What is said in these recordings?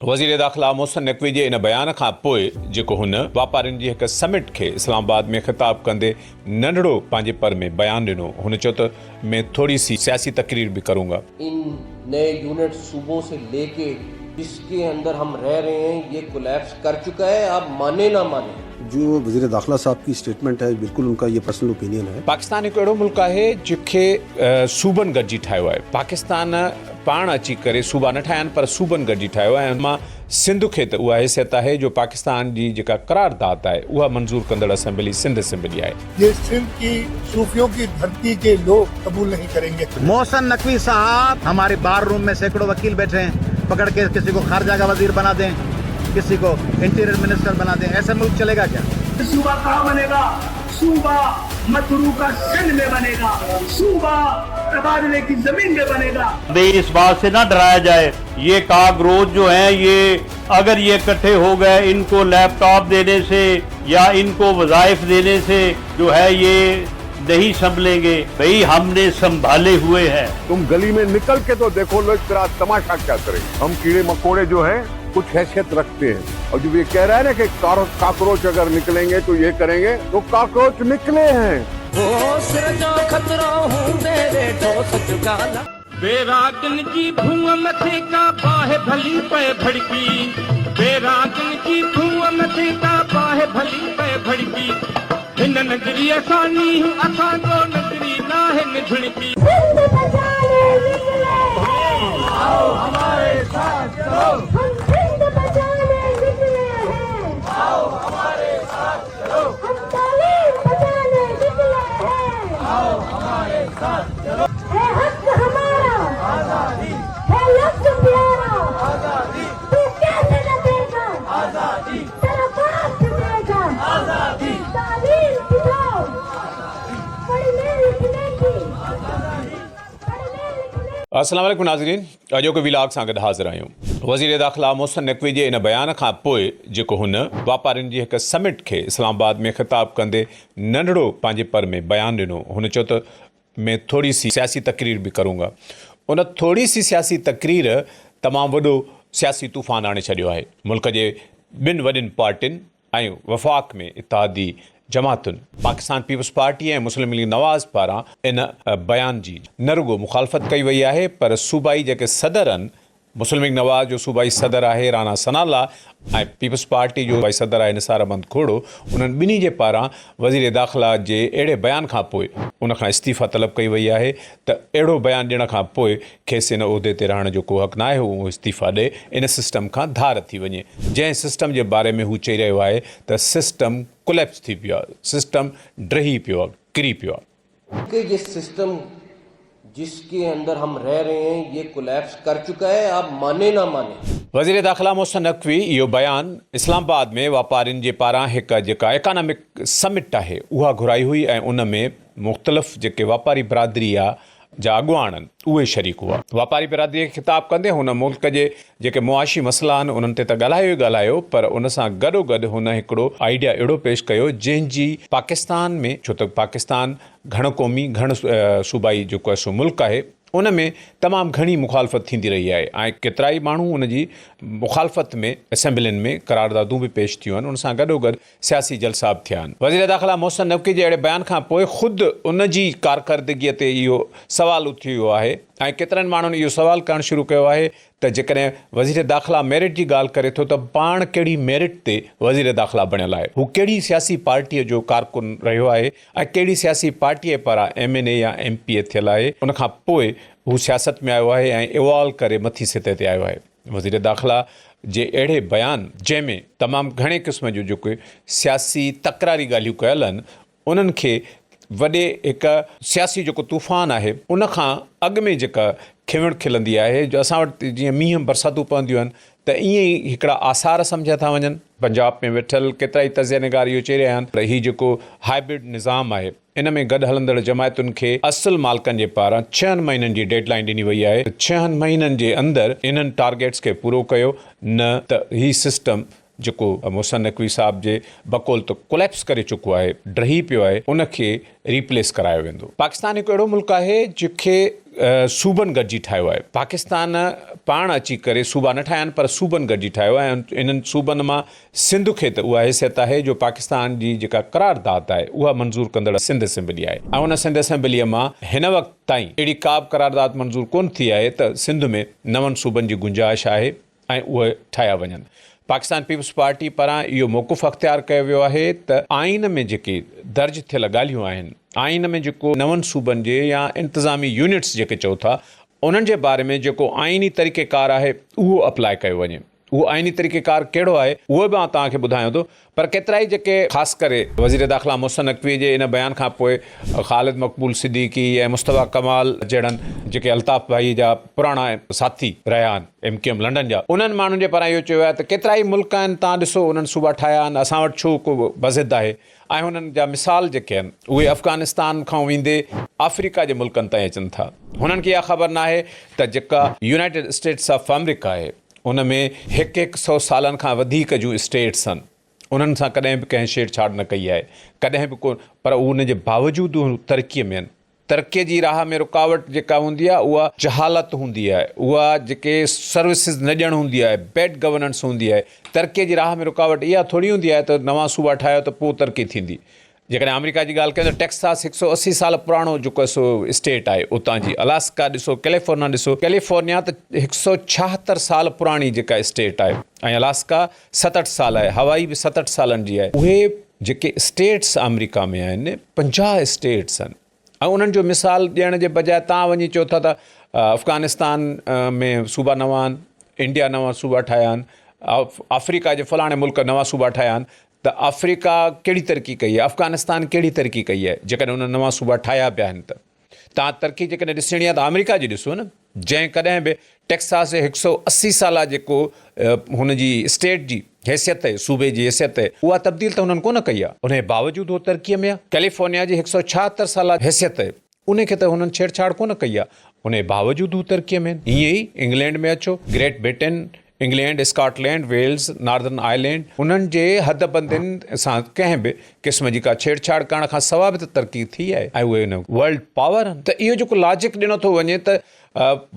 وزير داخلا محسن نقوي جي ان بيان کان پوء جيڪو هن واپارين جي هڪ سمٽ کي اسلام آباد ۾ خطاب ڪندي ننڍڙو پنهنجي پر ۾ بيان ڏنو هن چيو ته مين ٿوري سي سياسي تقرير به ڪرون گا. ان نئي يونٽ صوبون سي لي ڪي جس ڪي اندر هم رهه رهي هين يي ڪوليپس ڪر چڪا هي آپ ماني نا ماني. جو وزير داخله صاحب ڪي اسٽيٽمينٽ هي بلڪل ان ڪا يي پرسنل اوپينين هي. پاڪستان هڪ اهڙو ملڪ آهي جنهن کي صوبن گڏجي ٺاهيو آهي پاڪستان پاڻ اچي ڪري صوبا نه ٺاهيا آهن پر صوبن گڏجي ٺاهيو آهي ۽ ان مان سنڌ کي ته اها حيثيت آهي جو پاڪستان جي جيڪا قرارداد آهي اها منظور ڪندڙ اسيمبلي سنڌ اسيمبلي آهي. يي سنڌ ڪي صوفيون ڪي ڌرتي ڪي لوگ قبول نهين ڪرينگي. محسن نقوي صاحب هماري بار روم ۾ سيڪڙو وڪيل بيٺي هين پڪڙ ڪي ڪسي ڪو خارجه ڪا وزير بنا دين ڪسي ڪو انٽيريئر منسٽر بنا دين ايسي ملڪ چلي گا ڪيا. صوبا ڪهان بني گا صوبا متروڪه سنڌ ۾ بني گا صوبا تبادلي ڪي زمين ۾ بني گا. بي اس بات سي نه ڊرايا جائي يي ڪاڪروچ جو هين يي اگر يي اڪٺي هو گئي ان ڪو ليپ ٽاپ ديني سي يا ان ڪو وظائف ديني سي جو هي يي نهين سنڀلين گي بهي هم ني سنڀالي هئي هين. تم گلي مين نڪل ڪي تو ديکو لوگ تيرا تماشا ڪيا ڪرين گي هم ڪيڙي مڪوڙي جو هين ڪڇ حيثيت رکتي هين اور جو يي ڪهه رها هي نه ڪي ڪاڪروچ اگر نڪلين گي تو يي ڪرين گي تو ڪاڪروچ نڪلي هين. هو سر جو خطرو هوندي ويٺو سچ ڳالهائي. بيراڳن جي ڀونء مٿي ڪا باهه ڀلي پئي ڀڙڪي بيراڳن جي ڀونء مٿي ڪا باهه ڀلي پئي ڀڙڪي هن نگريء سان نينهن اسان جو نظري ناهي نڌڻڪي. سنڌ بچاني نڪلي هين. آئو هماري ساٿ چلو. هم سنڌ بچاني نڪلي هين. آئو هماري ساٿ چلو. هم تعليم بچاني نڪلي هين. آئو هماري ساٿ چلو. هي حق همارا. آزادي. هي لفظ پيارا. آزادي. تو ڪيسي نه ديگا. آزادي. تيرا باپ به ديگا. آزادي. تعليم سکاؤ. آزادي. پڙهني لکني ڪي. آزادي. پڙهني لکني. السلام عليڪم ناظرين اڄوڪي ويلاگ سان گڏ حاضر آهيون وزير داخلا محسن نقوي جي ان بيان کان پوء جيڪو هن واپارين جي هڪ سمٽ کي اسلام آباد ۾ خطاب ڪندي ننڍڙو پنهنجي پر ۾ بيان ڏنو هن چيو ته مين ٿوري سي سياسي تقرير به ڪرون گا ان ٿوري سي سياسي تقرير تمام وڏو سياسي طوفان آڻي ڇڏيو آهي ملڪ جي ٻن وڏين پارٽين ۽ وفاق ۾ اتحادي جماعتن پاڪستان پيپلز پارٽي ۽ مسلم ليگ نواز پاران ان بيان جي نه رڳو مخالفت ڪئي وئي آهي پر صوبائي جيڪي صدر آهن مسلم ليگ نواز جو صوبائي صدر آهي راڻا ثناء الله ۽ پيپلز پارٽي جو صوبائي صدر آهي نثار احمد کوڙو انهن ٻنهي جي پاران وزير داخلا جي اهڙي بيان کان پوء ان کان استعيفا طلب ڪئي وئي آهي ته اهڙو بيان ڏيڻ کان پوء کيس ان عهدي تي رهڻ جو ڪو حق ناهي هو استعيفا ڏئي ان سسٽم کان ڌار ٿي وڃي جنهن سسٽم جي باري ۾ هو چئي رهيو آهي ته سسٽم ڪوليپس ٿي پيو آهي سسٽم ڊهي پيو آهي ڪري پيو آهي. ڪي يي سسٽم جس ڪي اندر هم رهه رهي هين يي ڪوليپس ڪر چڪا هي آپ ماني نا ماني. وزير داخلا محسن نقوي اهو بيان اسلام آباد ۾ واپارين جي پاران هڪ جيڪا اڪانامڪ سمٽ آهي اها گهرائي هئي ۽ ان ۾ مختلف جيڪي واپاري برادري آ جا اڳواڻ اهي شريڪ هئا. واپاري برادري کي خطاب ڪندي هن ملڪ جي جيڪي معاشي مسئلا آهن انهن تي ته ڳالهايو ئي ڳالهايو پر ان سان گڏوگڏ هن هڪڙو آئيڊيا اهڙو پيش ڪيو جنهن جي پاڪستان ۾ ڇو ته پاڪستان گهڻ قومي گهڻ صوبائي جيڪو آهي سو ملڪ آهي ان ۾ تمام گهڻي مخالفت ٿيندي رهي آهي ۽ ڪيترائي ماڻهو ان جي مخالفت ۾ اسيمبلين ۾ قراردادون به پيش ٿيون آهن ان سان گڏوگڏ سياسي جلسا به ٿيا آهن. وزير داخلا محسن نقوي جي اهڙي بيان کان پوء خود ان جي ڪارڪردگيء تي اهو سوال اٿي ويو آهي ۽ ڪيترن ماڻهن اهو سوال ڪرڻ شروع ڪيو آهي ته جيڪڏهن وزير داخلا ميرٽ جي ڳالهه ڪري ٿو ته پاڻ ڪهڙي ميرٽ تي وزير داخلا بڻيل آهي؟ هو ڪهڙي سياسي پارٽيء جو ڪارڪن رهيو آهي ۽ ڪهڙي سياسي پارٽيء پاران ايم اين اي يا ايم پي اي ٿيل آهي؟ ان کان پوء هو سياست ۾ آيو آهي ۽ ايوالو ڪري مٿي سطح تي آيو آهي. وزير داخلا جي اهڙي بيان جنهن ۾ تمام گهڻي قسم جون جيڪي سياسي تڪراري ڳالهيون ڪيل آهن انهن کي وڏي هڪ سياسي جيڪو طوفان آهي ان کان اڳ ۾ جيڪا کيوڻ کلندي آهي جو اسان وٽ جيئن مينهن برساتون پونديون آهن ته ائين ئي هڪڙا آثار سمجهيا ٿا وڃن. پنجاب ۾ ويٺل ڪيترائي تجزيه نگار اهو چئي رهيا آهن ته هي جيڪو هائبرڊ نظام آهي ان ۾ گڏ هلندڙ جماعتن کي اصل مالڪن جي پاران ڇهن مهينن جي ڊيڊ لائين ڏني وئي آهي ته ڇهن مهينن جي اندر انهن ٽارگيٽس کي پورو ڪيو نه ته هي سسٽم جيڪو محسن نقوي صاحب جي بقول ته ڪوليپس ڪري چڪو آهي، ڊهي پيو آهي، ان کي ريپليس ڪرايو ويندو. پاڪستان هڪ اهڙو ملڪ آهي جنهن کي صوبن گڏجي ٺاهيو آهي. پاڪستان پاڻ اچي ڪري صوبا نه ٺاهيا آهن پر صوبن گڏجي ٺاهيو آهي ۽ انهن صوبن مان سنڌ کي ته اها حيثيت آهي جو پاڪستان جي جيڪا قرارداد آهي اها منظور ڪندڙ سنڌ اسيمبلي آهي ۽ ان سنڌ اسيمبليء مان هن وقت تائين اهڙي ڪا به قرارداد منظور ڪونه ٿي آهي ته سنڌ ۾ نون صوبن جي گنجائش آهي ۽ اهي ٺاهيا وڃن. پاڪستان پيپلز پارٽي پاران اهو موقف اختيار ڪيو ويو آهي ته آئين ۾ جيڪي درج ٿيل ڳالهيون آهن، آئين ۾ جيڪو نون صوبن جي يا انتظامي يونٽس جيڪي چئو ٿا انهن جي باري ۾ جيڪو آئيني طريقيڪار آهي اهو اپلاء ڪيو وڃي. اهو آئيني طريقيڪار ڪهڙو آهي اهو به آئون توهان کي ٻڌايان ٿو پر ڪيترائي جيڪي خاص ڪري وزير داخلا محسن نقوي جي ان بيان کان پوء خالد مقبول صديقي ۽ مصطفيٰ ڪمال جهڙن جيڪي الطاف ڀائي جا پراڻا ساٿي رهيا آهن ايم ڪيو ايم لنڊن جا انهن ماڻهن جي پاران اهو چيو ويو آهي ته ڪيترائي ملڪ آهن توهان ڏسو انهن صوبا ٺاهيا آهن اسان وٽ ڇو ڪو بضد آهي ۽ انهن جا مثال جيڪي آهن اهي افغانستان کان ويندي آفريڪا جي ملڪن تائين اچن ٿا هنن کي اها خبر ناهي ته جيڪا يونائيٽيڊ اسٽيٽس آف آمريڪا آهي ان ۾ هڪ هڪ سئو سالن کان وڌيڪ جون اسٽيٽس آهن انهن سان ڪڏهن به ڪنهن ڇيڙ ڇاڙ نه ڪئي آهي ڪڏهن به ڪو پر ان جي باوجود هو ترقي ۾ آهن ترقي جي راهه ۾ رڪاوٽ جيڪا هوندي آهي اها جهالت هوندي آهي اها جيڪي سروسز نه ڏيڻ هوندي آهي بيڊ گورننس هوندي آهي ترقي جي راهه ۾ رڪاوٽ اها ٿوري هوندي آهي ته نوان صوبا ٺاهيو ته پوء ترقي ٿيندي جيڪڏهن آمريڪا جي ڳالهه ڪيون ته ٽيڪساس هڪ سئو 80 سال پراڻو جيڪو آهي سو اسٽيٽ آهي اتان جي الاسڪا ڏسو ڪيليفورنيا ڏسو ڪيليفورنيا ته هڪ سئو 76 سال پراڻي جيڪا اسٽيٽ آهي ۽ الاسڪا 67 سال آهي هوائي به 67 سالن جي آهي اهي جيڪي اسٽيٽس آمريڪا ۾ آهن 50 اسٽيٽس آهن ۽ انهن جو مثال ڏيڻ جي بجاء تان وڃي چئو ٿا ته افغانستان ۾ صوبا نوان آهن انڊيا نوان صوبا ٺاهيا آهن آفريڪا جي فلاڻي ملڪ نوان صوبا ٺاهيا آهن ته آفريڪا ڪهڙي ترقي ڪئي آهي، افغانستان ڪهڙي ترقي ڪئي آهي، جيڪڏهن انهن نوان صوبا ٺاهيا پيا آهن ته. توهان ترقي جيڪڏهن ڏسڻي آهي ته آمريڪا جي ڏسو نه، جنهن ڪڏهن به ٽيڪساس جي هڪ سئو 80 سالا جيڪو هن جي اسٽيٽ جي حيثيت آهي، صوبي جي حيثيت آهي، اها تبديل ته هنن ڪونه ڪئي آهي، ان جي باوجود هو ترقي ۾ آهي. ڪيليفورنيا جي هڪ سئو 76 سالا حيثيت آهي، ان کي ته هنن ڇيڙ ڇاڙ ڪونه ڪئي آهي، ان جي باوجود هو ترقي ۾ آهن. ائين ئي انگلينڊ ۾ اچو، Great Britain, England, Scotland, Wales, Northern Ireland انهن جي حد بندين سان ڪنهن به قسم جي ڪا ڇيڙ ڇاڙ ڪرڻ کان سوا به ته ترقي ٿي آهي ۽ اهي ان ورلڊ پاور آهن ته اهو جيڪو لاجڪ ڏنو ٿو وڃي ته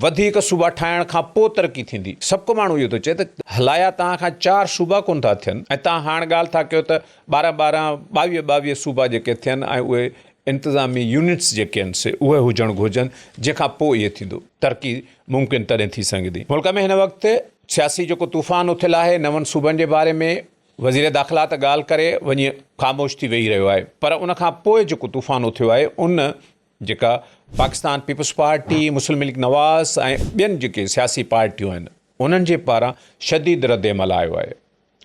وڌيڪ صوبا ٺاهڻ کان پوء ترقي ٿيندي سڀ ڪو ماڻهو اهو ٿو چئي ته هلايا توهان کان چار صوبا ڪونه ٿا ٿين ۽ توهان هاڻ ڳالهه ٿا ڪيو ته ٻارهن ٻارهن ٻاويهه ٻاويهه صوبا جيڪي ٿين ۽ اهي انتظامي يونٽس جيڪي آهن سي اهي هجڻ گهرجن جنهن کان پوء اهي ٿيندو ترقي ممڪن تڏهن ٿي سگهندي. ملڪ ۾ هن وقت سياسي جيڪو طوفان اٿيل آهي نون صوبن جي باري ۾ وزير داخلا ته ڳالهه ڪري وڃي خاموش ٿي ويهي رهيو آهي پر ان کان پوء جيڪو طوفان اٿيو آهي ان جيڪا پاڪستان پيپلز پارٽي، مسلم ليگ نواز ۽ ٻين جيڪي سياسي پارٽيون آهن انهن جي پاران شديد ردعمل آيو آهي.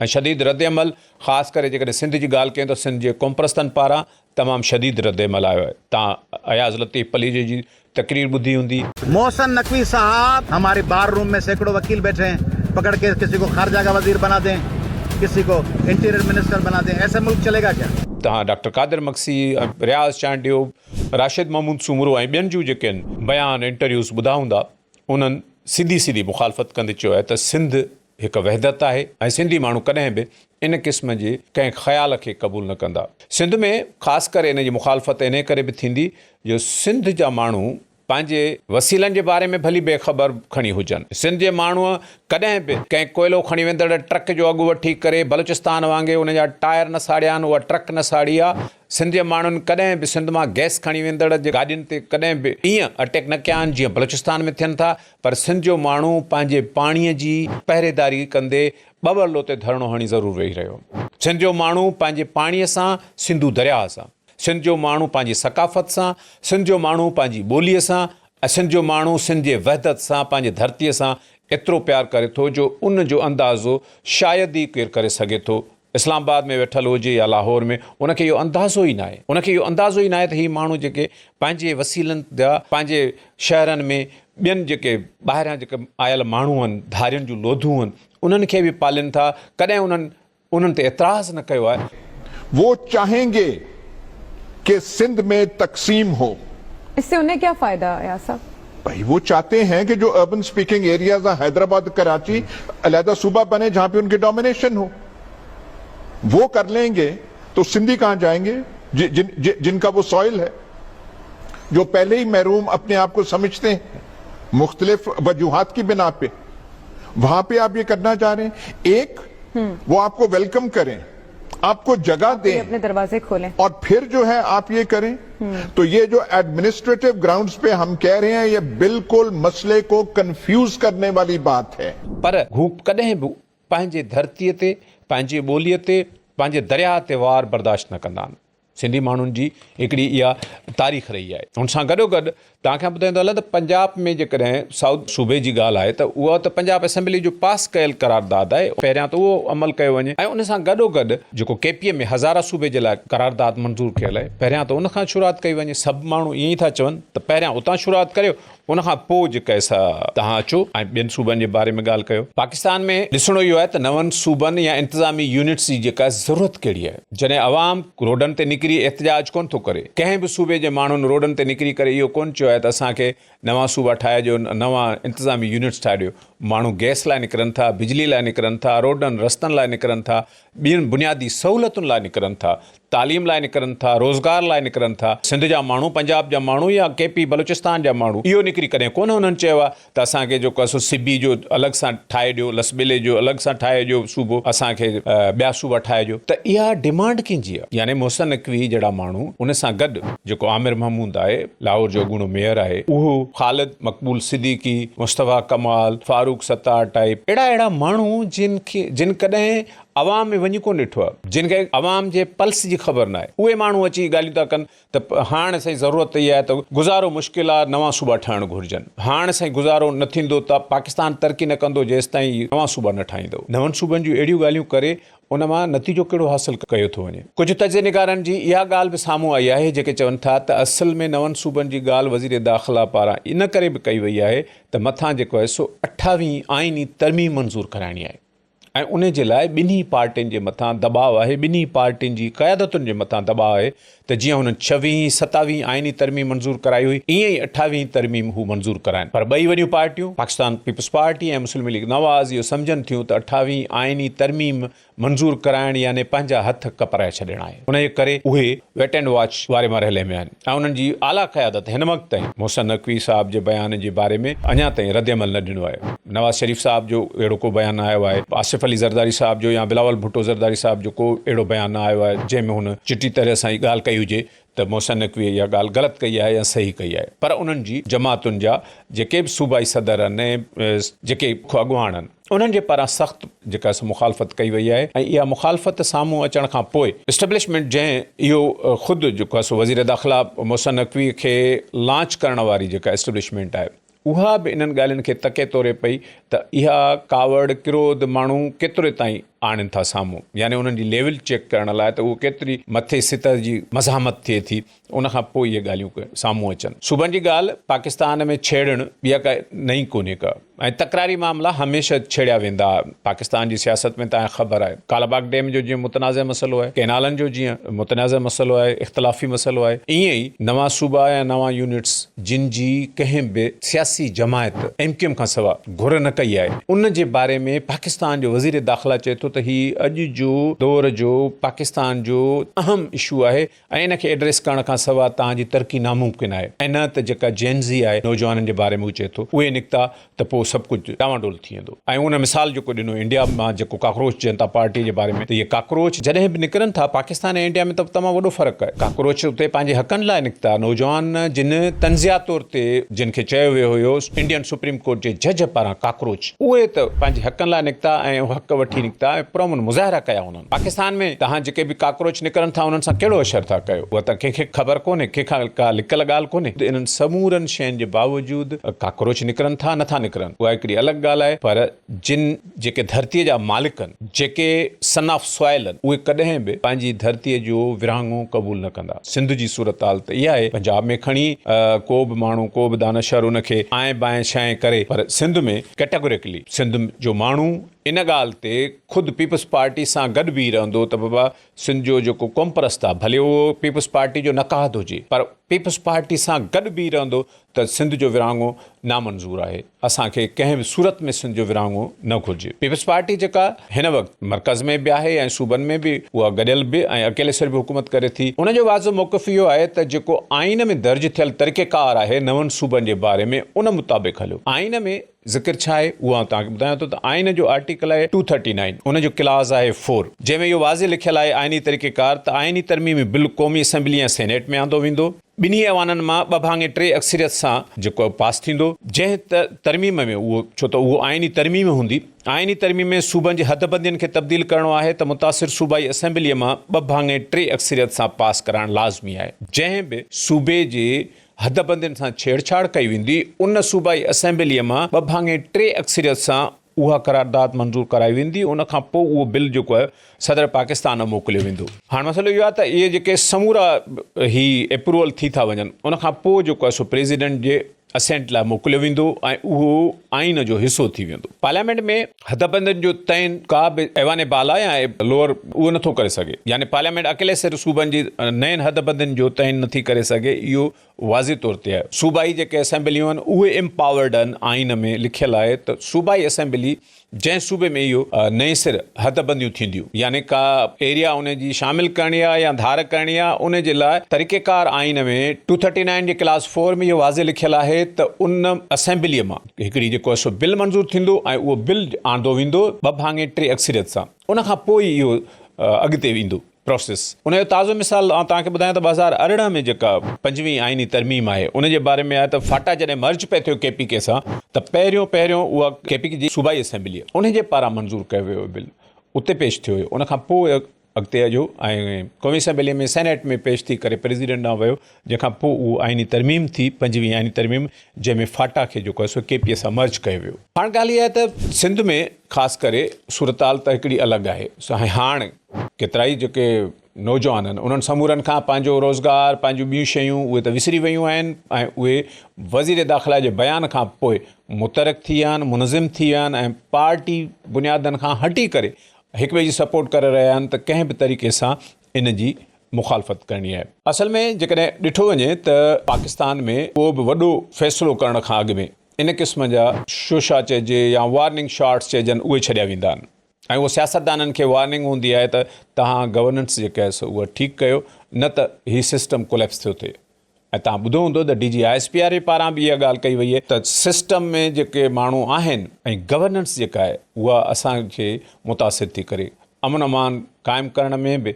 ۽ شديد ردعمل خاص ڪري جيڪڏهن سنڌ جي ڳالهه ڪيون ته سنڌ جي قومپرستن پاران تمام شديد ردعمل آيو آهي. تان اياز لطيف پليجي جي تقرير ٻڌي هوندي. محسن نقوي صاحب هماري بار روم ۾ سيڪڙو وڪيل بيٺي هين پڪڙ ڪي ڪسي ڪو خارجه ڪا وزير بنا دين ڪسي ڪو انٽيريئر منسٽر بنا دين ايسي ملڪ چلي گا ڪيا. تان ڊاڪٽر قادر مگسي، رياض چانڊيو، راشد محمود سومرو ۽ ٻين جون جيڪي بيان انٽرويوز ٻڌا هوندا انهن سڌي سڌي مخالفت ڪندي چيو آهي ته سنڌ هڪ وحدت آهي ۽ سنڌي ماڻهو ڪڏهن به ان قسم جي ڪنهن خيال کي قبول نه ڪندا. سنڌ ۾ خاص ڪري ان جي مخالفت انهي ڪري به ٿيندي جو سنڌ جا ماڻهو پنهنجي وسيلن جي باري ۾ ڀلي بي خبر کڻي هجن. سنڌ جي ماڻهوء ڪڏهن به ڪنهن ڪوئلو کڻي ويندڙ ٽرڪ جو اڳ وٺي ڪري بلوچستان وانگي ان جا ٽائر نه ساڙيا آهن، اها ٽرڪ نه ساڙي آ. سنڌ جي ماڻهن ڪڏهن به سنڌ مان گئس کڻي ويندڙ جي گاڏين تي ڪڏهن به ائين اٽيڪ نه ڪيا آهن جيئن بلوچستان ۾ ٿين ٿا. پر سنڌ جو ماڻهو پنهنجي پاڻيء جي پهريداري ڪندي ٻٻرلو تي ڌرڻو هڻي ضرور ويهي رهيو. سنڌ جو ماڻهو پنهنجي پاڻيء سان، سنڌو درياهه سان، سنڌ جو ماڻهو پنهنجي ثقافت سان، سنڌ جو ماڻهو پنهنجي ٻوليء سان ۽ سنڌ جو ماڻهو سنڌ جي وحدت سان، پنهنجي ڌرتيء سان ايترو پيار ڪري ٿو جو ان جو اندازو شايد ئي ڪير ڪري سگهي ٿو. اسلام آباد ۾ ويٺل هجي يا لاهور ۾ ان کي اهو اندازو ئي ناهي ان کي اهو اندازو ئي ناهي ته هي ماڻهو جيڪي پنهنجي وسيلن جا پنهنجي شهرن ۾ ٻين جيڪي ٻاهريان جيڪي آيل ماڻهو آهن ڌارين جون لوڌون آهن انهن کي به پالين ٿا ڪڏهن انهن انهن تي اعتراض نه ڪيو آهي. وو چاهين گي ڪي سنڌ ۾ تقسيم هو. اس سي انهين ڪيا فائده اياز صاحب. ڀائي وو چاهتي هين ڪي جو اربن اسپيڪنگ ايرياز هين حيدرآباد ڪراچي عليحده صوبه بني جهان پي ان ڪي ڊومينيشن هو. वो कर लेंगे तो सिंधी कहां जाएंगे जिन, जिन, जिनका वो सॉइल है, जो पहले ही महरूम अपने आप को समझते हैं मुख्तलिफ वजूहात की बिना पे, वहां पे आप ये करना चाह रहे हैं। एक वो आपको welcome करें, आपको जगह दें, अपने दरवाजे खोलें और फिर जो है आप ये करें। तो ये जो एडमिनिस्ट्रेटिव ग्राउंड्स पे हम कह रहे हैं, ये बिल्कुल मसले को कंफ्यूज करने वाली बात है। पर हू कॾहिं बि पंहिंजे धरतीअ ते, पंहिंजी ॿोलीअ ते, पंहिंजे दरियाह ते वार बर्दाश्त न कंदा आहिनि। सिंधी माण्हुनि जी हिकिड़ी इहा तारीख़ रही आहे। हुन सां गॾोगॾु तव्हांखे ॿुधाईंदो हलां त पंजाब में जेकॾहिं साउथ सूबे जी ॻाल्हि आहे त उहा त पंजाब असेंबली जो पास कयल करारदाद आहे, पहिरियां त उहो अमल कयो वञे ऐं उन सां गॾोगॾु जेको के पी एम में हज़ारा सूबे जे लाइ करारदाद मंज़ूर कयल आहे, पहिरियां त उन खां शुरूआत कई वञे। सभु माण्हू ईअं ई था चवनि त पहिरियां उतां शुरूआत करियो, उन खां पोइ जेका आहे सा तव्हां अचो ऐं ॿियनि सूबनि जे बारे में ॻाल्हि कयो। पाकिस्तान में ॾिसणो इहो आहे त नवनि सूबनि या इंतिज़ामी यूनिट्स जी जेका ज़रूरत कहिड़ी आहे। जॾहिं अवाम रोडनि ते निकिरी एहतिजाज कोन थो करे, कंहिं बि सूबे जे माण्हुनि रोडनि ते निकिरी करे इहो कोन चयो आहे त असांखे नवां सूबा ठाहे ॾियो, नवां इंतिज़ामी यूनिट्स ठाहे ॾियो। माण्हू गैस लाइ निकिरनि था, बिजली लाइ निकिरनि था, रोडनि रस्तनि लाइ निकिरनि था, ॿियनि बुनियादी सहूलियतुनि लाइ निकिरनि था, तालीम लाइ निकिरनि था, रोज़गार लाइ निकिरनि था। सिंध जा माण्हू, पंजाब जा माण्हू या के पी बलूचिस्तान जा माण्हू इहो निकिरी कॾहिं कोन हुननि चयो आहे त असांखे जेको आहे सो सिबी जो अलॻि सां ठाहे ॾियो, लसबेले जो अलॻि सां ठाहे ॾियो सूबो, असांखे ॿिया सूबा ठाहे ॾियो। त इहा डिमांड कंहिंजी आहे? यानी मोहसिन नकवी जहिड़ा माण्हू, उन सां गॾु जेको आमिर महमूद आहे, लाहौर जो अॻूणो मेयर आहे, उहो खालिद मक़बूल सिद्दीकी, मुस्तफ़ा कमाल, फारूक सत्तार टाइप अहिड़ा अहिड़ा माण्हू जिन खे जिन कॾहिं عوام ۾ وڃي ڪونه ڏٺو آهي، جن کي عوام جي پلس جي خبر ناهي، اهي ماڻهو اچي ڳالهيون ٿا ڪن ته هاڻ سائين ضرورت اها آهي ته گذارو مشڪل آهي، نوان صوبا ٺهڻ گهرجن، هاڻ سائين گذارو نه ٿيندو ته پاڪستان ترقي نه ڪندو جيستائين نوان صوبا نه ٺاهيندو. نون صوبن جون اهڙيون ڳالهيون ڪري ان مان نتيجو ڪهڙو حاصل ڪيو ٿو وڃي؟ ڪجهه تجزئي نگارن جي اها ڳالهه به سامهون آئي آهي جيڪي چون ٿا ته اصل ۾ نون صوبن جي ڳالهه وزير داخلا پاران ان ڪري به ڪئي وئي آهي ته مٿان جيڪو آهي سو اٺاويهين آئيني ترميم منظور ڪرائڻي آهي. ۽ ان جي لاء ٻنهي پارٽين جي مٿان دٻاء آهي، ٻنهي پارٽين جي قيادتن جي مٿان دٻاء آهي ته جيئن هنن ڇويهين، ستاويهين آئيني ترميم منظور ڪرائي هئي، ايئن ئي اٺاويهين ترميم هو منظور ڪرائن. پر ٻئي وڏيون پارٽيون، پاڪستان پيپلز پارٽي ۽ مسلم ليگ نواز اهو سمجهن ٿيون ته اٺاويهين آئيني ترميم منظور ڪرائڻ يعني پنهنجا هٿ ڪپرائي ڇڏڻ آهي، انهيء ڪري اهي ويٽ اينڊ واچ واري مرحلي ۾ آهن ۽ انهن جي اعليٰ قيادت هن وقت تائين محسن نقوي صاحب جي بيان جي باري ۾ اڃا تائين ردعمل نه ڏنو آهي. نواز شريف صاحب جو اهڙو ڪو بيان نه آيو آهي، آصف علي زرداري صاحب جو يا بلاول ڀٽو زرداري صاحب جو ڪو اهڙو بيان نه آيو آهي جنهن ۾ هن چٽي طرح سان هي ڳالهه ڪئي هجي ته محسن نقوي اها ڳالهه غلط ڪئي آهي يا صحيح ڪئي آهي پر انهن جي جماعتن جا جيڪي به صوبائي صدر آهن ۽ جيڪي اڳواڻ آهن انهن جي پاران سخت جيڪا سو مخالفت ڪئي وئي آهي ۽ اها مخالفت سامهون اچڻ کان پوء اسٽيبلشمينٽ جنهن اهو خود جيڪو آهي سو وزير داخلا محسن نقوي کي لانچ ڪرڻ واري جيڪا اسٽيبلشمينٽ آهي اها به انهن ڳالهين کي تڪي توري پئي ته اها ڪاوڙ، ڪروڌ ماڻهو ڪيتري تائين آڻين ٿا سامهون، يعني انهن جي ليول چيڪ ڪرڻ لاء ته اهو ڪيتري مٿي سطح جي مزاحمت ٿئي ٿي، ان کان پوء اهي ڳالهيون سامهون اچن. صوبن جي ڳالهه پاڪستان ۾ ڇيڙڻ اها ڪا نئين ڪونهي ڪا ۽ تڪراري معاملا هميشه ڇيڙيا ويندا پاڪستان جي سياست ۾ توهان کي خبر آهي. ڪالاباغ ڊيم جو جيئن متنازع مسئلو آهي، ڪئنالن جو جيئن متنازع مسئلو آهي، اختلافي مسئلو آهي، ائين ئي نوان صوبا يا نوان يونٽس جن جي ڪنهن به سياسي جماعت ايم ڪيو ايم کان سوا گهر نه ڪئي آهي، ان جي باري ۾ پاڪستان جو وزير داخلا چئي ٿو ته هي اڄ جو دور جو پاڪستان جو اهم اشو آهي ۽ ان کي ايڊريس ڪرڻ کان سوا توهان جي ترقي ناممڪن آهي ۽ نه ته جيڪا جين زي آهي نوجوانن جي باري ۾ هو چئي ٿو اهي نڪتا ته پوء سڀ ڪجهه ڊانواڊول ٿي ويندو ۽ ان مثال جيڪو ڏنو انڊيا مان جيڪو ڪاڪروچ جنتا پارٽي جي باري ۾ ته اهي ڪاڪروچ جڏهن به نڪرن ٿا پاڪستان ۽ انڊيا ۾ ته تمام وڏو فرق آهي ڪاڪروچ اتي پنهنجي حقن لاء نڪتا نوجوان جن طنزيه طور تي جن کي چيو ويو هيو انڊين سپريم ڪورٽ جي جج پاران ڪاڪروچ اهي ته پنهنجي حقن لاء نڪتا ۽ حق وٺي نڪتا ۽ پرامن مظاهرا ڪيا انهن پاڪستان ۾ توهان جيڪي به ڪاڪروچ نڪرن ٿا انهن سان ڪهڙو حشر ٿا ڪيو اها ته ڪنهن کي خبر ڪونهي ڪنهن کان ڪا لڪل ڳالهه ڪونهي ته انهن سمورن شين جي باوجود ڪاڪروچ نڪرن ٿا نٿا نڪرن اها هڪڙي الڳ ڳالهه آهي پر جن جيڪي ڌرتي جا مالڪ آهن جيڪي سن آف سوائل آهن اهي ڪڏهن به پنهنجي ڌرتي جو ورهاڱو قبول نه ڪندا سنڌ جي صورتحال ته اها آهي پنجاب ۾ کڻي ڪو به ماڻهو ڪو به دانشور ان کي آئين بائين شائين ڪري پر سنڌ ۾ ڪيٽاگوريڪلي سنڌ جو ماڻهو ان ڳالهه تي خود پيپلز پارٽي سان گڏ بيهي رهندو ته بابا سنڌ جو جيڪو قومپرست آ ڀلي اهو پيپلز پارٽي جو نقاد هجي پر پيپلز پارٽي سان گڏ بيهي رهندو ته سنڌ جو ورهاڱو نامنظور آهي، اسان کي ڪنهن به صورت ۾ سنڌ جو ورهاڱو نه گهرجي. پيپلز پارٽي جيڪا هن وقت مرڪز ۾ به آهي ۽ صوبن ۾ به اها گڏيل به ۽ اڪيلي سر به حڪومت ڪري ٿي، ان جو واضح موقف اهو آهي ته جيڪو آئين ۾ درج ٿيل طريقيڪار آهي نون صوبن جي باري ۾ ان مطابق هليو. آئين ۾ ذڪر ڇا آهي اهو آئون توهان کي ٻڌايان ٿو ته آئين جو آرٽيڪل آهي ٽو ٿرٽي نائين ان جو ڪلاز آهي فور جنهن ۾ اهو واضح لکيل آهي آئيني طريقيڪار ته آئيني ترميمي بل قومي اسيمبلي يا سينيٽ ۾ آندو ويندو، ٻنهي ايوانن مان ٻه ڀاڱي ٽي اڪثريت سان جيڪو پاس ٿيندو، جنهن ترميم ۾ اهو ڇو ته اهو آئيني ترميم هوندي، آئيني ترميم ۾ صوبن جي حدبندين کي تبديل ڪرڻو آهي ته متاثر صوبائي اسيمبليء مان ٻه ڀاڱي ٽي اڪثريت سان پاس ڪرائڻ لازمي آهي، جنهن به صوبي جي حدبندين سان ڇيڙڇاڙ ڪئي ويندي، ان صوبائي اسيمبليء مان ٻه ڀاڱي ٽي اڪثريت سان اها قرارداد منظور ڪرائي ويندي، ان کان پوء اهو بل جيڪو آهي صدر پاڪستان ڏانهن موڪليو ويندو. هاڻ مسئلو اهو آهي ته اهي جيڪي سمورا هي اپروول ٿي ٿا وڃن، ان کان پوء جيڪو آهي سو پريزيڊنٽ جي اسينٽ لاء موڪليو ويندو ۽ اهو آئين جو حصو ٿي ويندو. پارليامينٽ ۾ حدبندين جو تعين ڪا به ايوان بالا يا لوئر اهو نٿو ڪري سگهي، يعني پارليامينٽ اڪيلي سر صوبن جي نين حدبندين جو تعين نٿي ڪري سگهي، اهو واضح طور تي آهي. صوبائي جيڪي اسيمبليون آهن اهي امپاورڊ آهن، آئين ۾ لکيل آهي ته صوبائي اسيمبلي جنهن صوبي ۾ اهو نئين سر حدبنديون ٿينديون يعني ڪا ايريا ان جي شامل ڪرڻي آهي يا ڌار ڪرڻي آهي ان جي لاء طريقيڪار آئين ۾ ٽو ٿرٽي نائين جي ڪلاس فور ۾ اهو واضح لکيل آهي ته ان اسيمبليء مان هڪڙي جيڪو آهي سو بل منظور ٿيندو ۽ اهو بل آندو ويندو ٻه ڀاڱي ٽي اڪثريت سان ان کان پوء ئي اهو اڳتي ويندو. پروسيس. ان جو تازو مثال آئون توهان کي ٻڌايان ته 2018 ۾ جيڪا پنجويهين آئيني ترميم آهي ان جي باري ۾ آهي ته فاٽا جڏهن مرج پئي ٿيو ڪي پي ڪي سان ته پهريون پهريون اها ڪي پي ڪي جي صوبائي اسيمبليء ان جي پاران منظور ڪيو ويو بل اتي پيش ٿيو هيو ان کان پوء اڳتي اجهو ۽ قومي اسيمبليء ۾ سينيٽ ۾ پيش ٿي ڪري پريزيڊنٽ ڏانهن ويو جنهن کان پوء اهو آئيني ترميم ٿي پنجويهين آئيني ترميم جنهن ۾ فاٽا کي جيڪو آهي سو ڪي پي سان مرج ڪيو ويو. هاڻ ڳالهه اها آهي ته سنڌ ۾ خاص ڪري صورتحال ته هڪڙي الڳ آهي ۽ هاڻ ڪيترائي جيڪي نوجوان آهن انهن سمورن کان پنهنجو روزگار پنهنجون ٻيون شيون اهي ته وسري ويون آهن ۽ اهي وزير داخلا جي بيان کان پوء متحرڪ ٿي ويا آهن منظم ٿي ويا آهن ۽ پارٽي بنيادن کان هٽي ڪري هڪ ٻئي جي سپورٽ ڪري رهيا آهن ته ڪنهن به طريقي سان ان جي مخالفت ڪرڻي آهي. اصل ۾ جيڪڏهن ڏٺو وڃي ته پاڪستان ۾ ڪو به وڏو فيصلو ڪرڻ کان اڳ ۾ ان قسم جا شوشا چئجي يا وارننگ شاٽس چئجن اهي ڇڏيا ويندا آهن. ۽ اهو سياستدانن کي وارننگ هوندي آهي ته توهان گورننس جيڪا آهي سو اها ٺيڪ ڪيو نه ته هي سسٽم ڪوليپس ٿيو ٿئي ۽ توهان ٻڌو هوندو ته D G I S P R جي پاران به اها ڳالهه ڪئي وئي ته سسٽم ۾ جيڪي ماڻهو آهن ۽ گورننس جيڪا آهي اها اسان کي متاثر ٿي ڪري امن امان قائم ڪرڻ ۾ به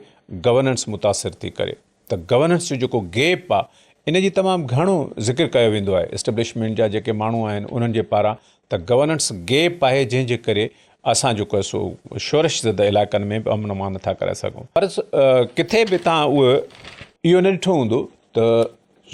گورننس متاثر ٿي ڪري ته گورننس جو جيڪو گيپ آهي ان جي تمام گهڻو ذڪر ڪيو ويندو آهي اسٽيبلشمينٽ جا جيڪي ماڻهو آهن انهن جي پاران ته گورننس گيپ آهي جنهن جي ڪري اسان جيڪو آهي سو شورش زده علائقن ۾ به امن امان نٿا ڪرائي سگهون پر ڪٿي به توهان اهو اهو نه ڏٺو هوندو ته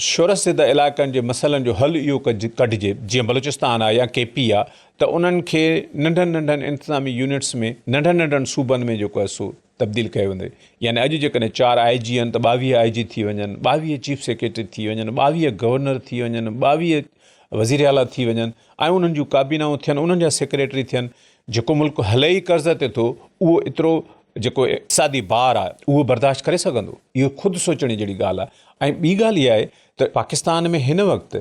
شورش زده علائقن جي مسئلن جو حل اهو ڪڍجي جيئن بلوچستان آهي يا ڪي پي آهي ته انهن کي ننڍن ننڍن انتظامي يونٽس ۾ ننڍن ننڍن صوبن ۾ جيڪو آهي سو تبديل ڪيو ويندو يعني اڄ جيڪڏهن چار آء جي آهن ته 22 آء جي ٿي وڃن، 22 چيف سيڪريٽري ٿي وڃن، 22 گورنر ٿي وڃن، 22 وزير اعليٰ ٿي وڃن ۽ انهن جون ڪابينائون ٿين، انهن جا سيڪريٽري ٿين، جيڪو ملڪ هلي ئي قرض تي ٿو اهو ايترو جيڪو اقتصادي بار آهي اهو برداشت ڪري سگهندو؟ اهو خود سوچڻ جهڙي ڳالهه آهي ۽ ٻي ڳالهه اها آهي ته پاڪستان ۾ هن وقت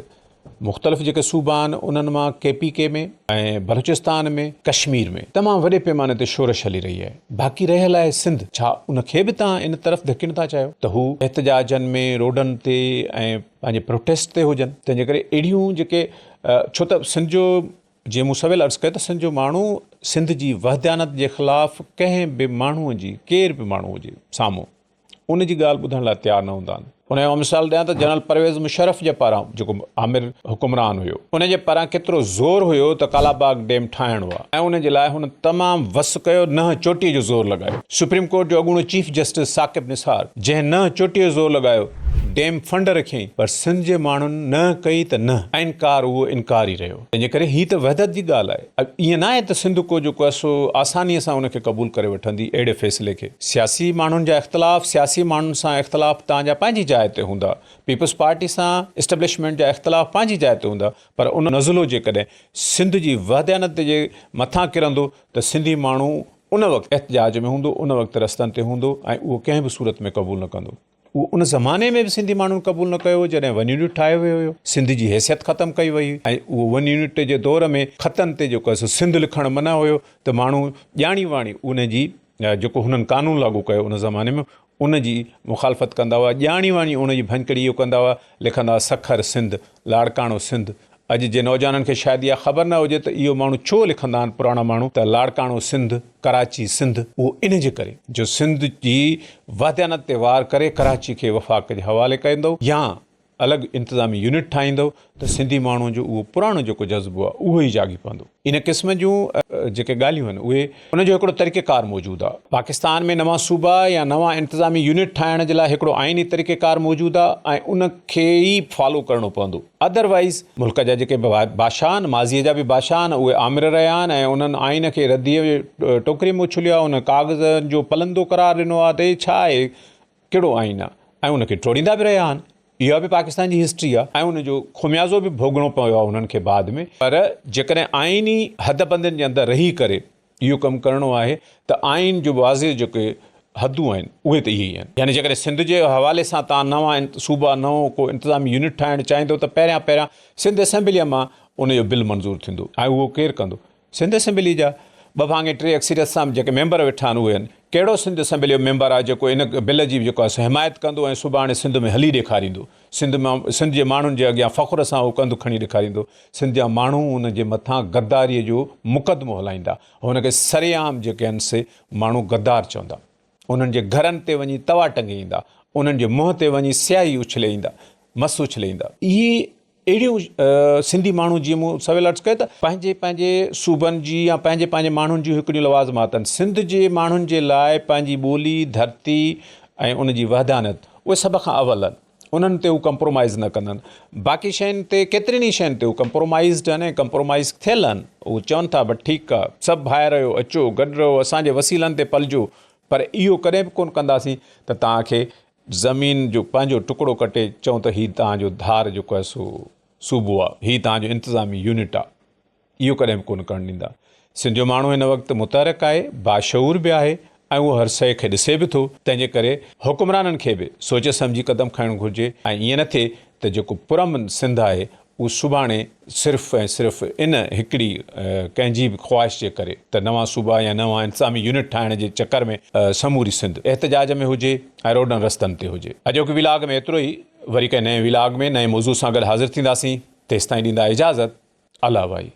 مختلف جيڪي صوبا آهن انهن مان ڪي پي ڪي ۾ ۽ بلوچستان ۾ ڪشمير ۾ تمام وڏي پيماني تي شورش هلي رهي آهي باقي رهيل آهي سنڌ ڇا ان کي به توهان ان طرف ڌڪڻ ٿا چاهيو ته هو احتجاجن ۾ روڊن تي ۽ پنهنجي پروٽيسٽ تي هجن تنهن جي ڪري اهڙيون جيڪي ڇو ته سنڌ جو جيئن مون سويل عرض ڪيو ته سنڌ جو ماڻهو سنڌ جي وحدانت جي خلاف ڪنهن به ماڻهو جي ڪير به ماڻهو هجي سامهون ان جي ڳالهه ٻڌڻ لاء تيار نه هوندا آهن. ان جو مثال ڏيان ته جنرل پرويز مشرف جي پاران جيڪو آمر حڪمران هيو ان جي پاران ڪيترو زور هيو ته ڪالاباغ ڊيم ٺاهڻو آهي ۽ ان جي لاء هن تمام وس ڪيو ننهن چوٽيء جو زور لڳايو. سپريم ڪورٽ جو اڳوڻو چيف جسٽس ثاقب نثار جنهن ننهن چوٽيء جو زور لڳايو ڊيم فنڊ رکيائين پر سنڌ جي ماڻهن ننهن ڪئي ته ننهن ۽ انڪار اهو انڪار ئي رهيو. تنهن جي ڪري هي ته وحدت جي ڳالهه آهي. ائين ناهي ته سنڌ ڪو جيڪو آهي سو آسانيء سان ان کي قبول ڪري وٺندي اهڙي فيصلي کي. سياسي ماڻهن جا اختلاف سياسي ماڻهن سان اختلاف توهان جا پنهنجي جاء تي هوندا، پيپلز پارٽي سان اسٽيبلشمينٽ جا اختلاف پنهنجي جاء تي هوندا پر ان نزلو جيڪڏهن سنڌ جي وحدانيت جي مٿان ڪرندو ته سنڌي ماڻهو ان وقت احتجاج ۾ هوندو، ان وقت رستن تي هوندو ۽ اهو ڪنهن به صورت ۾ قبول نه ڪندو. اهو ان زماني ۾ به سنڌي ماڻهن قبول نه ڪيو هو جڏهن ون يونٽ ٺاهيو ويو هيو. سنڌ جي حيثيت ختم ڪئي وئي هئي ۽ اهو ون يونٽ جي دور ۾ خطن تي جيڪو آهي سو سنڌ لکڻ منع هيو ته ماڻهو ڄاڻي واڻي ان جي جيڪو هنن قانون لاڳو ڪيو ان زماني ۾ ان جي مخالفت ڪندا هئا، ڄاڻي واڻي ان جي ڀڃڪڙي اهو ڪندا هئا، لکندا هئا سکر سنڌ، لاڙڪاڻو سنڌ، اڄ جي نوجوانن کي شايد اها خبر نه هجي ته اهو ماڻهو ڇو لکندا آهن پراڻا ماڻهو ته لاڙڪاڻو سنڌ، ڪراچي سنڌ، اهو ان جي ڪري جو سنڌ جي وحدانيت تي وار ڪري ڪراچي کي وفاق جي حوالي ڪندو يا الڳ انتظامي يونٽ ٺاهيندو ته سنڌي ماڻهو جو اهو پراڻو جيڪو جذبو آهي اهو ئي جاڳي پوندو. ان قسم جون جيڪي ڳالهيون آهن اهي ان جو هڪڙو طريقيڪار موجود آهي. پاڪستان ۾ نوان صوبا يا نوان انتظامي يونٽ ٺاهڻ جي لاء هڪڙو آئيني طريقيڪار موجود آهي ۽ ان کي ئي فالو ڪرڻو پوندو. ادروائيز ملڪ جا جيڪي به بادشاهه آهن، ماضيء جا به بادشاهه آهن، اهي آمر رهيا آهن ۽ انهن آئين کي رديء جي ٽوڪري ۾ اڇليو آهي، ان ڪاغذن جو پلندو قرار ڏنو آهي ته هي ڇا آهي، ڪهڙو آئين آهي ۽ ان کي ٽوڙيندا به رهيا آهن. اها به پاڪستان جي هسٽري آهي ۽ ان جو خميازو به ڀوڳڻو پيو آهي انهن کي بعد ۾. پر جيڪڏهن آئيني حد بندين جي اندر رهي ڪري اهو ڪم ڪرڻو آهي ته آئين جو واضح جيڪي حدون آهن اهي ته اهي ئي آهن. يعني جيڪڏهن سنڌ جي حوالي سان توهان نوان صوبا نئون ڪو انتظامي يونٽ ٺاهڻ چاهيندو ته پهريان پهريان سنڌ اسيمبليء مان ان جو بل منظور ٿيندو ۽ اهو ڪير ڪندو؟ سنڌ اسيمبلي جا ٻه ڀاڱي ٽي اڪثريت سان جيڪي ميمبر ويٺا آهن اهي آهن. ڪهڙو سنڌ اسيمبلي جو ميمبر آهي جيڪو ان بل جي جيڪو آهي سو حمايت ڪندو ۽ سڀاڻي سنڌ ۾ هلي ڏيکاريندو. سنڌ مان سنڌ جي ماڻهن جي اڳيان فخر سان اهو ڪنڌ کڻي ڏيکاريندو. سنڌ جا ماڻهو ان جي مٿان غداريء جو مقدمو هلائيندا. هن کي سرعام جيڪي آهن سي ماڻهو غدار چوندا. انهن جي گهرن تي وڃي توا ٽنگي ايندا. انهن جي منهن تي وڃي سياهي اڇلي ايندا. مس اڇلي ايندا. اهي اهڙيون سنڌي ماڻهو جيئن مون سويل عرض ڪيو ته پنهنجي پنهنجي صوبن جي يا پنهنجي پنهنجي ماڻهن جون هڪڙيون لوازمات آهن. سنڌ جي ماڻهن جي لاء پنهنجي ٻولي، ڌرتي ۽ ان جي وحدانيت اهي سڀ کان اول آهن. انهن تي هو ڪمپرومائيز نه ڪندا آهن. باقي شين تي ڪيترين ئي شين تي هو ڪمپرومائيزڊ آهن ۽ ڪمپرومائيز ٿيل آهن. هو چون ٿا بس ٺيڪ آهي سڀ ڀائر آهيو اچو گڏ رهو اسان جي وسيلن تي پلجو پر اهو ڪڏهن به ڪونه ڪنداسين ته توهان کي زمين جو پنهنجو ٽڪڙو ڪٽي چئون ته هي توهان جو ڌار جيڪو آهي سو صوبو آهي، هي توهان جو انتظامي يونٽ آهي. اهو ڪڏهن به ڪونه ڪرڻ ڏيندا. سنڌ جو ماڻهو هن وقت متحرڪ آهي، باشعور به آهي ۽ اهو هر شيء کي ڏسي به ٿو، تنهن جي ڪري حڪمرانن کي به سوچي سمجهي قدم کڻڻ گهرجي ۽ ائين نه ٿئي ته جيڪو پرامن سنڌ آهي اهو سڀاڻي صرف ۽ صرف ان هڪڙي ڪنهن جي به خواهش جي ڪري ته نوان صوبا يا نوان انتظامي يونٽ ٺاهڻ جي چڪر ۾ سموري سنڌ احتجاج ۾ هجي ۽ روڊن رستن تي هجي. اڄوڪي ولاگ ۾ ايترو ئي، وري ڪنهن نئين ولاگ ۾ نئين موضوع سان گڏ حاضر ٿينداسين، تيستائين ڏيندا اجازت، الله وائي.